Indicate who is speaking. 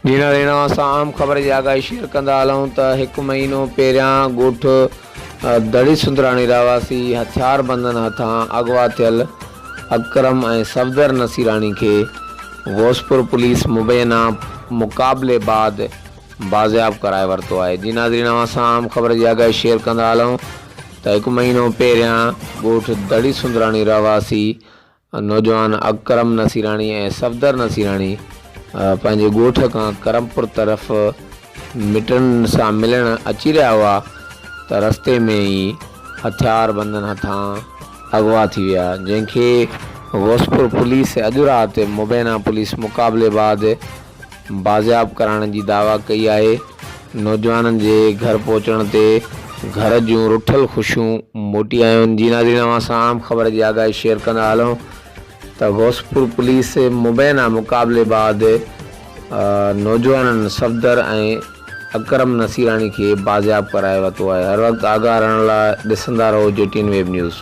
Speaker 1: جي ناظرين اوهان سان اهم خبر جي آگاهي شيئر ڪندا هلون ته هڪ مهينو پهريان ڳوٺ دڙي سندراڻي رهواسي هٿياربندن هٿان اغوا ٿيل اڪرم ۽ صفدر نصيراڻي کي غوثپور پوليس مبينا مقابلي بعد بازياب ڪرائي ورتو آهي جي ناظرين اوهان سان اهم خبر جي آگاهي شيئر ڪندا هلون ته هڪ مهينو پهريان ڳوٺ دڙي سندراڻي رهواسي نوجوان اڪرم نصيراڻي ۽ صفدر نصيراڻي پنهنجي ڳوٺ کان ڪرمپور طرف مٽن سان ملڻ اچي رهيا هئا ته رستي ۾ ئي هٿياربندن هٿان اغوا ٿي ويا، جنهن کي غوثپور پوليس اڄ رات مبينا پوليس مقابلي بعد بازياب ڪرائڻ جي دعويٰ ڪئي آهي، نوجوانن جي گهر پهچڻ تي گهر جون رٺل خوشيون موٽي آيون. جي ناظرين اوهان سان اهم خبر جي آگاهي شيئر ڪندا هلون ته غوثپور پوليس مبينا مقابلي بعد نوجوانن صفدر ۽ اڪرم نصيراڻي کي بازياب ڪرائي ورتو آهي. هر وقت آگاهه رهڻ لاء ڏسندا رهو جي ٽي اين ويب نيوز.